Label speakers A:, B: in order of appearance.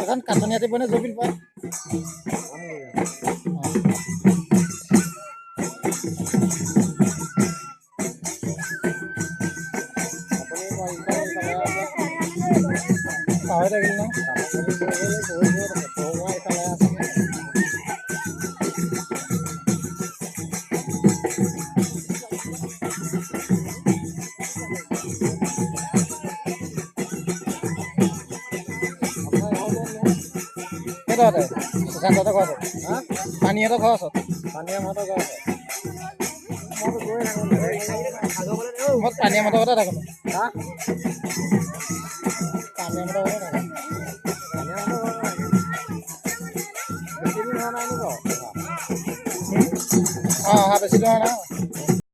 A: এখন কাটনিয়াতে বনে জবিল পায়। পাহৰি থাকিল ন। সুশান্তহঁতৰ ঘৰ ওচৰত, পানীহঁতৰ ঘৰ ওচৰত, পানীয়াহঁতৰ ঘৰ ওচৰত। মই পানীয়াহঁতৰ ঘৰতে থাকোঁ। পানীয়াহঁতৰ ঘৰতে থাকোঁ। অঁ, অহা বেছি দূৰ নাই।